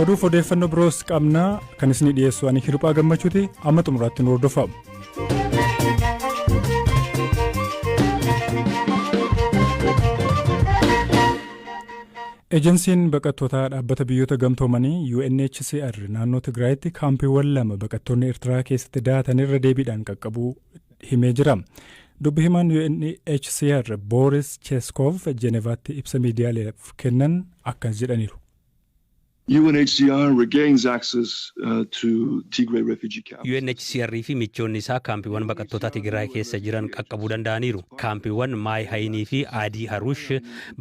Oduuf odeeffannoo biroos qabna kan isinii dhiyeessu ani Hirphaa Gammachuuti amma xumuraatti nu hordofaa. Ejensiin baqattootaa dhaabbata biyyoota gamtoomanii UNHCR naannoo Tigraayitti kaampiiwwan lama baqattoonni Eertiraa keessatti dahatan irra deebiidhaan qaqqabuu himee jira. Dubbi himaan UNHCR Booris Cheeskov Jenevaatti ibsa miidiyaaleef kennan akkas jedhaniiru. UNHCR regains access to Tigray refugee camps. UNHCR fi michoonni isaa kaampiiwwan baqattootaa Tigraay keessa jiran qaqqabuu danda'aniiru. Kaampiiwwan Maay Hayinii fi Adii Haruush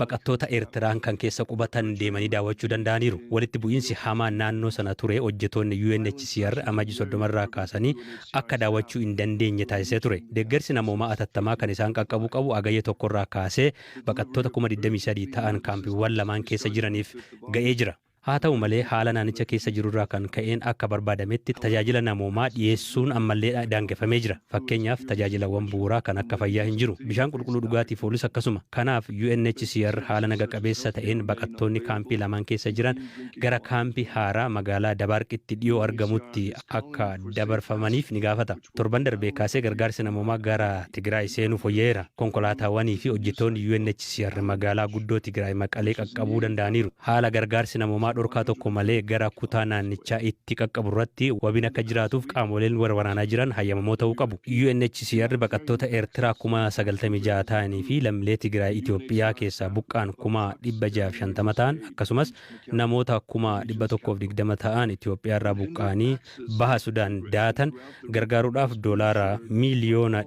baqattoota Eertiraan kan keessa qubatan deemanii daawwachuu danda'aniiru. Walitti bu'iinsi hamaan naannoo sana ture hojjetoonni UNHCR Amajjii 30 irraa kaasanii akka daawwachuu hin dandeenye taasisee ture. Deeggarsi namoomaa atattamaa kan isaan qaqqabuu qabu Hagayya 1 irraa kaasee baqattoota 23,000 ta'an kaampiiwwan lamaan keessa jiraniif ga'ee jira. Haa ta'u malee, haala naannicha keessa jirurraa kan ka'een akka barbaadametti tajaajila namoomaa dhiyeessuun ammallee daangeffamee jira. Fakkeenyaaf, tajaajilawwan bu'uuraa kan akka fayyaa hin jiru. Bishaan qulqulluu dhugaatiif oolus akkasuma. Kanaaf, UNHCR haala naga qabeessa ta'een baqattoonni kaampii lamaan keessa jiran gara kaampii haaraa magaalaa Dabaarqitti dhiyoo argamutti akka dabarfamaniif ni gaafata. Torban darbee kaasee gargaarsi namoomaa gara Tigraay seenuu foyya'eera. Konkolaataawwanii fi hojjettoonni UNHCR magaalaa guddoo Tigraay Maqalee qaqqabuu danda'aniiru. Haala gargaarsi namoomaa dhorkaa tokko malee gara kutaa naannichaa itti qaqqaburratti wabiin akka jiraatuuf qaamoleen wal waraanaa jiran hayyamamoo ta'uu qabu. UNHCR baqattoota Eertiraa 96,000 ta'anii fi lammilee Tigraay Itoophiyaa keessaa buqqa'an 650,000 ta'an akkasumas namoota 120,000 ta'an Itoophiyaarraa buqqa'anii Baha Sudaan dahatan gargaaruudhaaf doolaara miiliyoona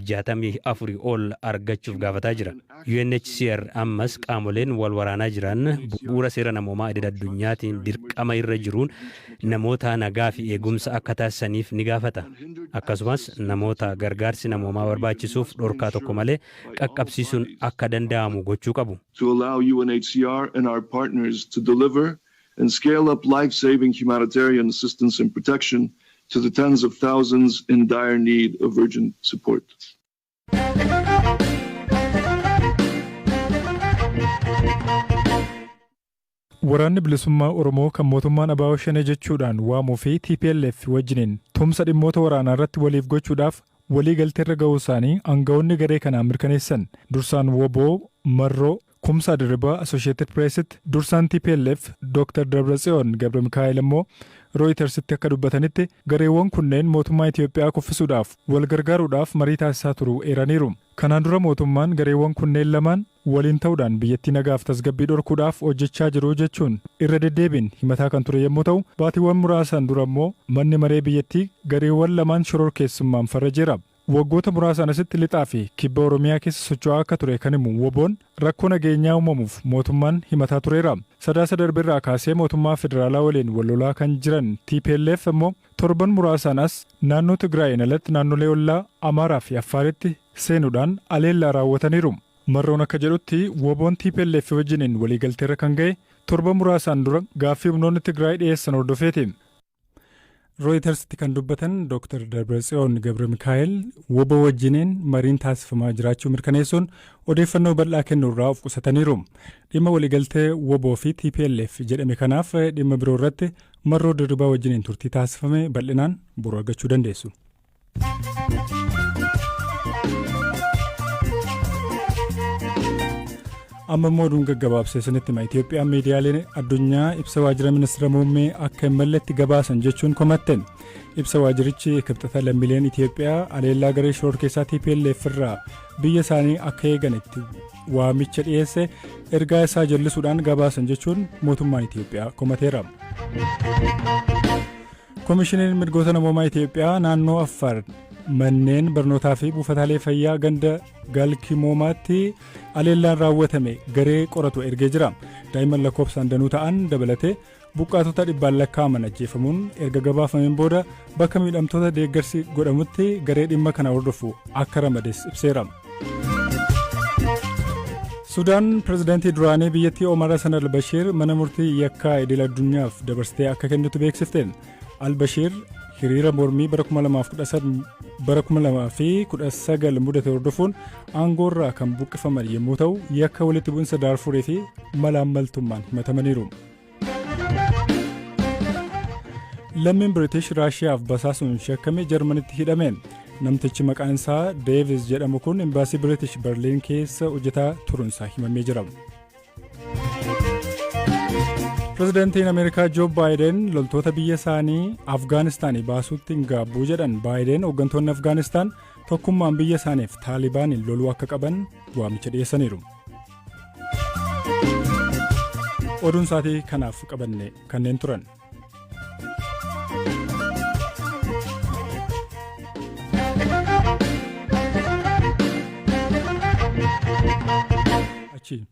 164 ol argachuuf gaafataa jira. UNHCR ammas qaamoleen wal waraanaa jiran bu'uura seera namoomaa idil-addunyaatiin dirqama irra jiruun namoota nagaafi eegumsa akka taasisaniif ni gaafata. Akkasumas namoota gargaarsi namoomaa barbaachisuuf dhorkaa tokko malee qaqqabsiisuun akka danda'amu gochuu qabu. To allow UNHCR and our partners to deliver and scale up life-saving humanitarian assistance and protection to the tens of thousands in dire need of urgent support. Waraanni Bilisummaa Oromoo kan mootummaan ABO Shanee jechuudhaan waamuu fi tplf wajjiniin tumsa dhimmoota waraanaa irratti waliif gochuudhaaf walii galteerra ga'uu isaanii angawoonni garee kanaa mirkaneessan. Dursaan wbo Marroo Kumsaa Dirribaa Associated Pressitti, dursaan tplf Dr. Dabratsiyoon Gabramikaa'el immoo Rooyitersitti akka dubbatanitti gareewwan kunneen mootummaa Itiyoophiyaa kuffisuudhaaf wal gargaaruudhaaf marii taasisaa turuu eeraniiru. Kanaan dura mootummaan gareewwan kunneen lamaan waliin ta'uudhaan biyyattii nagaaf tasgabbii dhorkuudhaaf hojjechaa jiru jechuun irra deddeebiin himataa kan ture yommuu ta'u, baatiiwwan muraasaan dura immoo manni maree biyyattii gareewwan lamaan shororkeessummaan farrajeera. Waggoota muraasaan asitti Lixaa fi Kibba Oromiyaa keessa socho'aa akka ture kan himu WBOn, rakkoo nageenyaa uumamuuf mootummaan himataa tureera. Sadaasa darberraa kaasee mootummaa federaalaa waliin wal lolaa kan jiran tplf immoo torban muraasaan as naannoo Tigraayiin alatti naannolee ollaa Amaaraa fi Affaaritti seenuudhaan aleellaa raawwataniiru. Marroon akka jedhutti WBOn tplf wajjiniin waliigalteerra kan ga'e torban muraasaan dura gaaffii humnoonni Tigraay dhiyeessan hordofeeti. Rooyitarsitti kan dubbatan Dr. Dabratsiyoon Gabramikaa'el wbo wajjiniin mariin taasifamaa jiraachuu mirkaneessuun odeeffannoo bal'aa kennuurraa of qusataniiru. Dhimma waliigaltee wbo fi tplf jedhame kanaaf dhimma biroo irratti Marroo Dirribaa wajjiniin turtii taasifame bal'inaan boru argachuu dandeessu. Amma immoo oduun gaggabaabsee isinitti hima. Itoophiyaan miidiyaaleen addunyaa ibsa waajjira ministira muummee akka hin malletti gabaasan jechuun komatte. Ibsa waajjirichi kibxata lammiileen Itoophiyaa aleellaa garee shororkeessaa TPLF irraa biyya isaanii akka eegan itti waamicha dhiyeesse ergaa isaa jallisuudhaan gabaasan jechuun mootummaan Itoophiyaa komateera. Komishiniin mirgoota namoomaa Itoophiyaa naannoo Affaar manneen barnootaa fi buufataalee fayyaa ganda Galkimoomaatti aleellaan raawwatame garee qoratu ergee jira. Daa'imman lakkoofsaan danuu ta'an dabalatee buqqaatota dhibbaan lakkaa'aman ajjeefamuun erga gabaafameen booda bakka miidhamtoota deeggarsi godhamutti garee dhimma kana hordofu akka ramades ibseera. Sudaan pirezidaantii duraanii biyyattii Omar Hassan al-Bashir mana murtii yakkaa idil addunyaaf dabarsitee akka kennitu beeksifte. Al-Bashir hiriira mormii bara 2019 mudate hordofuun aangoorraa kan buqqifaman yommuu ta'u yakka walitti bu'insa Daarfurii fi malaammaltummaan himatamaniiru. Lammiin Biriitish Raashiyaaf basaasuun shakkame Jarmanitti hidhame. Namtichi maqaan isaa Deevis jedhamu kun imbaasii Biriitish Berliin keessa hojjetaa turuunsaa himamee jira. Pirezidaantiin Ameerikaa Joo Baayiden loltoota biyya isaanii Afgaanistaanii baasuutti hin gaabbuu jedhan. Baayiden hooggantoonni Afgaanistaan tokkummaan biyya isaaniif Taalibaaniin loluu akka qaban waamicha dhiyeessaniiru. Oduun isaatii kanaaf qabanne kanneen turan. Achi.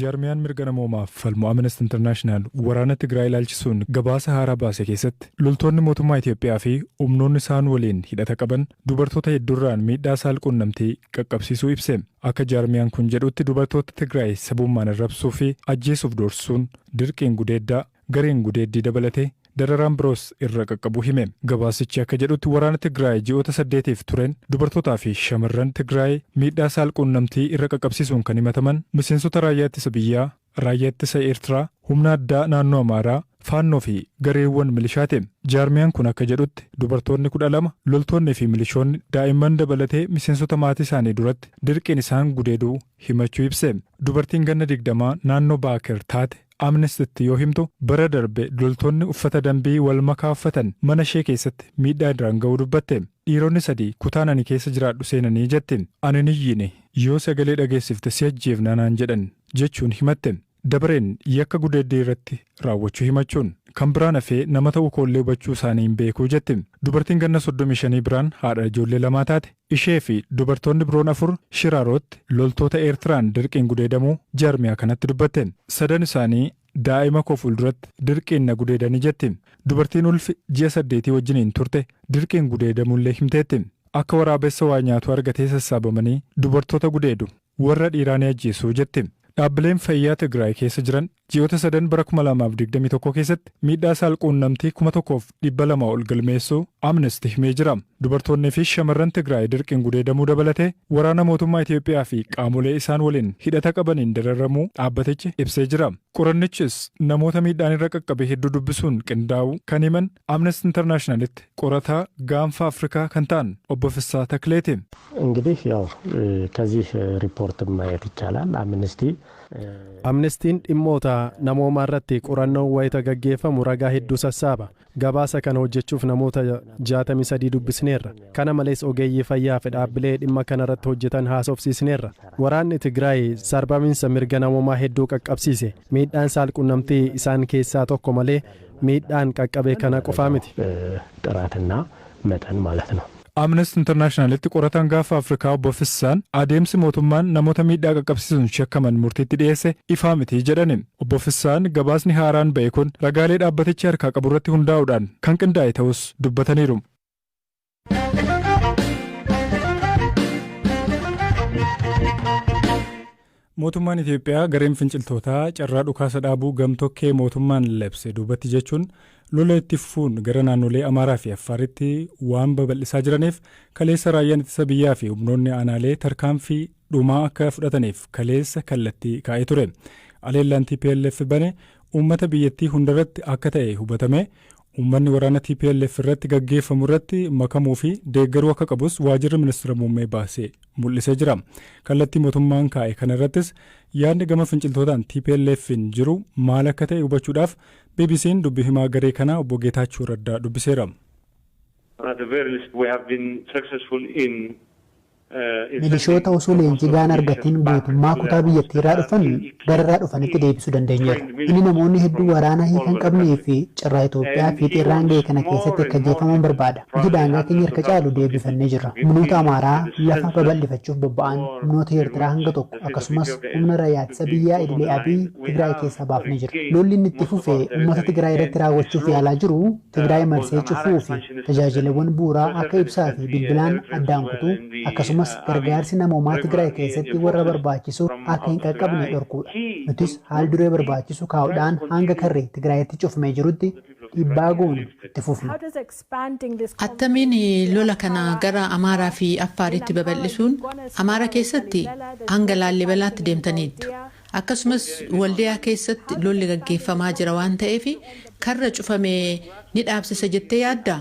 Jaarmiyaan mirga namoomaaf falmu Amnesty International waraana Tigraay ilaalchisuun gabaasa haaraa baase keessatti, loltoonni mootummaa Itoophiyaa fi humnoonni isaan waliin hidhata qaban dubartoota hedduurraan miidhaa saalquunnamtii qaqqabsiisuu ibse. Akka jaarmiyaan kun jedhutti, dubartoota Tigraay sabummaan arrabsuu fi ajjeesuuf doorsisuun, dirqiin gudeeddaa, gareen gudeeddii dabalatee dararaan biroos irra qaqqabu hime. Gabaasichi akka jedhutti, waraana Tigraay ji'oota 8f tureen dubartootaa fi shamarran Tigraay miidhaa saalquunnamtii irra qaqqabsiisuun kan himataman miseensota raayyaa ittisa biyyaa, raayyaa ittisa Eertiraa, humna addaa naannoo Amaaraa, Faannoo fi gareewwan milishaati. Jaarmiyaan kun akka jedhutti, dubartoonni 12 loltoonni fi milishoonni daa'imman dabalatee miseensota maatii isaanii duratti dirqiin isaan gudeeduu himachuu ibse. Dubartiin ganna 20 naannoo Baaker taate Amnestitti yoo himtu, bara darbe loltoonni uffata dambii wal makaa uffatan mana ishee keessatti miidhaa irraan ga'uu dubbatte. "Dhiironni sadii kutaan ani keessa jiraadhu seenanii," jetti. "Ani hin iyyine. 'Yoo sagalee dhageessifte si ajjeefna' naan jedhan," jechuun himatte. Dabareen yakka gudeeddii irratti raawwachuu himachuun, "Kan biraan hafee nama ta'uu koollee hubachuu isaanii hin beekuu," jetti. Dubartiin ganna 35 biraan haadha ijoollee lamaa taate, ishee fi dubartoonni biroon afur Shiraarootti loltoota Eertiraan dirqiin gudeedamuu jaarmiyaa kanatti dubbatte. "Sadan isaanii daa'ima koo fuulduratti dirqiin na gudeedanii," jetti. Dubartiin ulfi ji'a 8 wajjiniin turte dirqiin gudeedamullee himteetti. "Akka waraabessa waa nyaatu argatee sassaabamanii dubartoota gudeedu. Warra dhiiraa ni ajjeesuu," jetti. Dhaabbileen fayyaa Tigraay keessa jiran ji'oota sadan bara 2021 keessatti miidhaa saalquunnamtii 1200 ol galmeessuu Amnesty himee jira. Dubartoonnii fi shamarran Tigraay dirqiin gudeedamuu dabalatee waraana mootummaa Itoophiyaa fi qaamolee isaan waliin hidhata qabaniin dararamuu dhaabbatichi ibsee jira. Qorannichis namoota miidhaan irra qaqqabe hedduu dubbisuun qindaa'uu kan himan Amnesty Internationalitti qorataa gaanfa Afrikaa kan ta'an obbo Fissaa Takleeti. እንግዲህ ያው ከዚህ ሪፖርት ማየት ይቻላል። አምነስቲ Amnestiin dhimmoota namoomaa irratti qorannoon wayita gaggeeffamu ragaa hedduu sassaaba. Gabaasa kana hojjechuuf namoota 63 dubbisneerra. Kana malees ogeeyyii fayyaa fi dhaabbilee dhimma kana irratti hojjetan haasofsiisneerra. Waraanni Tigraay sarbamiinsa mirga namoomaa hedduu qaqqabsiise. Miidhaan saalqunnamtii isaan keessaa tokko malee miidhaan qaqqabe kana qofaa miti. ጥራትና መጠን ማለት ነው። Amnesty Internationalitti qorataan gaafa Afrikaa obbo Fissaan adeemsi mootummaan namoota miidhaa qaqqabsiisuun shakkaman murtiitti dhiyeesse ifaa miti jedhani. Obbo Fissaan gabaasni haaraan ba'e kun ragaalee dhaabbatichi harkaa qabu irratti hundaa'uudhaan kan qindaa'e ta'us dubbataniiru. Mootummaan Itoophiyaa gareen finciltootaa carraa dhukaasa dhaabuu gamtokkee mootummaan labse duubatti jechuun lola itti fufuun gara naannolee Amaaraa fi Affaaritti waan babal'isaa jiraniif, kaleessa raayyaan ittisa biyyaa fi humnoonni aanaalee tarkaanfii dhumaa akka fudhataniif kaleessa kallattii kaa'ee ture. Aleellaan TPLF bane uummata biyyattii hundarratti akka ta'e hubatame, uummanni waraana TPLF irratti gaggeeffamu irratti makamuu fi deeggaruu akka qabus waajjirri ministeera muummee baasee mul'isee jira. Kallattii mootummaan kaa'e kana irrattis yaadni gama finciltootaan TPLF'n jiru maal akka ta'e hubachuudhaaf BBC'n dubbii himaa garee kanaa obbo Geetaachoo Raddaa dubbiseera. At the very least, we have been successful in Milishoota osoo leenjii gahaan argatiin guutummaa kutaa biyyattii irraa dhufan gararraa dhufanitti deebisuu dandeenyeerra. Inni namoonni hedduu waraana hiika hin qabnee fi carraa Itoophiyaa fiixeerraan ga'e kana keessatti akka ajjeefaman barbaada. Nuti daangaa keenya harka caalu deebifannee jirra. Humnoota Amaaraa lafa babal'ifachuuf bobba'an, humnoota Eertiraa hanga tokko, akkasumas humna raayyaa ittisa biyyaa idilee Abiy Tigraay keessaa baafnee jirra. Lolli inni itti fufe uummata Tigraay irratti raawwachuuf yaalaa jiru Tigraay marsee cufuu fi tajaajilawwan bu'uuraa akka ibsaa fi bilbilaan addaan kutuu, akkasumas gargaarsi namoomaa Tigraay keessatti warra barbaachisu akka hin qaqqabne dhorkuudha. Nutis haal duree barbaachisu kaa'uudhaan hanga karri Tigraayitti cufamee jirutti dhiibbaa goonu itti fufna. Attamiin lola kana gara Amaaraa fi Affaaritti babal'isuun, Amaara keessatti hanga Laallibalaatti deemtaniittu. Akkasumas Waldiyaa keessatti lolli gaggeeffamaa jira waan ta'eef, karra cufame ni dhaabsisa jettee yaaddaa?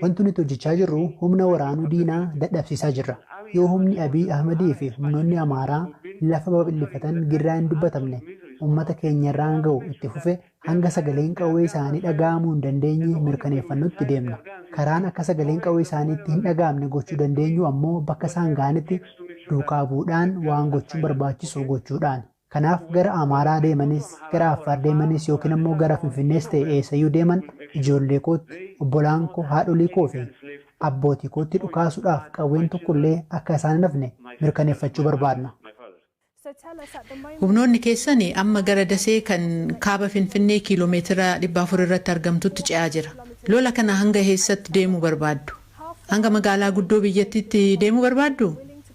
Wanti nuti hojjechaa jirru humna waraanuu diinaa dadhabsiisaa jirra. Yoo humni Abiy Ahmadii fi humnoonni Amaaraa lafa babal'ifatan girraa hin dubbatamne uummata keenyarraan ga'u itti fufe, hanga sagaleen qawwee isaanii dhaga'amuu hin dandeenye mirkaneeffannutti deemna. Karaan akka sagaleen qawwee isaaniitti hin dhaga'amne gochuu dandeenyu ammoo bakka isaan ga'anitti duukaa bu'uudhaan waan gochuun barbaachisu gochuudhaan. Kanaaf gara Amaaraa deemanis, gara Affaar deemanis, yookiin ammoo gara Finfinnees ta'e eessayyuu deeman, ijoollee kootti, obbolaan koo, haadholii koo fi abbootii kootti dhukaasuudhaaf qawween tokkollee akka isaan hin hafne mirkaneeffachuu barbaadna. Humnoonni keessan amma gara Dasee kan kaaba Finfinnee kiiloomeetira 400 irratti argamtutti ce'aa jira. Lola kana hanga eessatti deemuu barbaaddu? Hanga magaalaa guddoo biyyattiitti deemuu barbaaddu?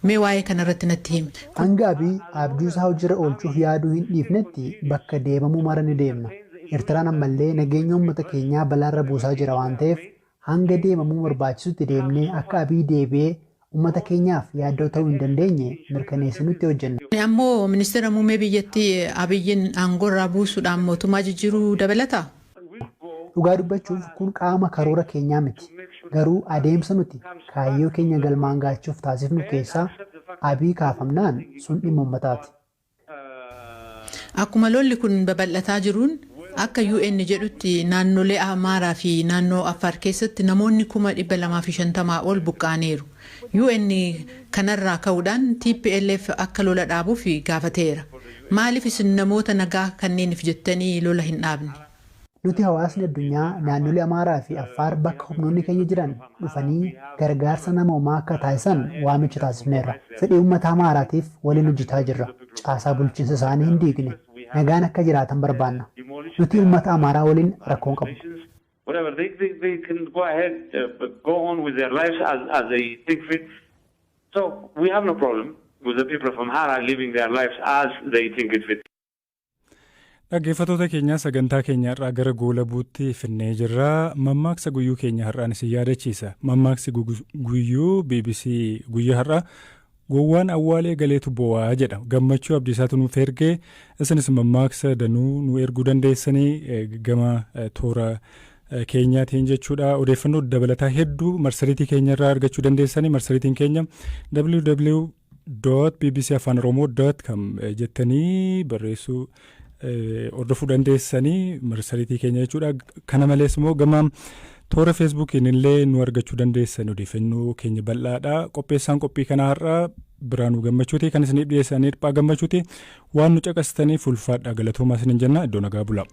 Mee waa'ee kanarratti natti himi. Hanga Abiy abjuu isaa hojiirra oolchuuf yaaduu hin dhiifnetti bakka deemamuu mara ni deemna. Eertiraan ammallee nageenya uummata keenyaa balaarra buusaa jira waan ta'eef, hanga deemamuu barbaachisutti deemnee akka Abiy deebi'ee uummata keenyaaf yaaddoo ta'uu hin dandeenye mirkaneessinutti hojjenna. Ammoo ministeera muummee biyyattii Abiyyiin aangoorraa buusuudhaan mootummaa jijjiiruu dabalataa? Dhugaa dubbachuuf kun qaama karoora keenyaa miti. Garuu adeemsa nuti kaayyoo keenya galmaan gaachuuf taasifnu keessaa Abiy kaafamnaan sun dhimma uummataati. Akkuma lolli kun babal'ataa jiruun, akka UN jedhutti naannolee Amaaraa fi naannoo Affaar keessatti namoonni 250,000 ol buqqa'aniiru. UN kanarraa ka'uudhaan TPLF akka lola dhaabuuf gaafateera. Maaliif isin namoota nagaa kanneeniif jettanii lola hin dhaabne? Nuti hawaasni addunyaa naannolee Amaaraa fi Affaar bakka humnoonni keenya jiran dhufanii gargaarsa namoomaa akka taasisan waamicha taasifneerra. Fedhii uummata Amaaraatiif waliin hojjetaa jirra. Caasaa bulchiinsa isaanii hin diigne. Nagaan akka jiraatan barbaanna. Nuti uummata Amaaraa waliin rakkoo hin qabnu. Whatever, they can go ahead, go on with their lives as they think fit. So we have no problem with the people of Amhara living their lives as they think it fit. Dhaggeeffattoota keenya, sagantaa keenya har'aa gara goolabuutti finnee jirra. Mammaaksa guyyuu keenya har'aan isin yaadachiisa. Mammaaksi guyyuu BBC guyyaa har'aa "Gowwaan awwaalee galeetu bo'aa" jedha. Gammachuu Abdiisaatu nuuf ergee. Isinis mammaaksa danuu nu erguu dandeessanii gama toora keenyaatiin jechuudha. Odeeffannoo dabalataa hedduu marsariitii keenya irraa argachuu dandeessanii. Marsariitiin keenya www.bbcafaanoromoo.com jettanii barreessuu hordofuu dandeessanii marsariitii keenya jechuudha. Kana malees immoo gama toora Feesbuukiin illee nu argachuu dandeessan, odeeffannoo keenya bal'aadha. Qopheessaan qophii kanaa har'a Biraanuu Gammachuuti, kan isiniif dhiyeessanii Dhiphaa Gammachuuti. Waan nu caqastaniif ulfaadha, galatoomaa isiniin jenna. Iddoo nagaa bula.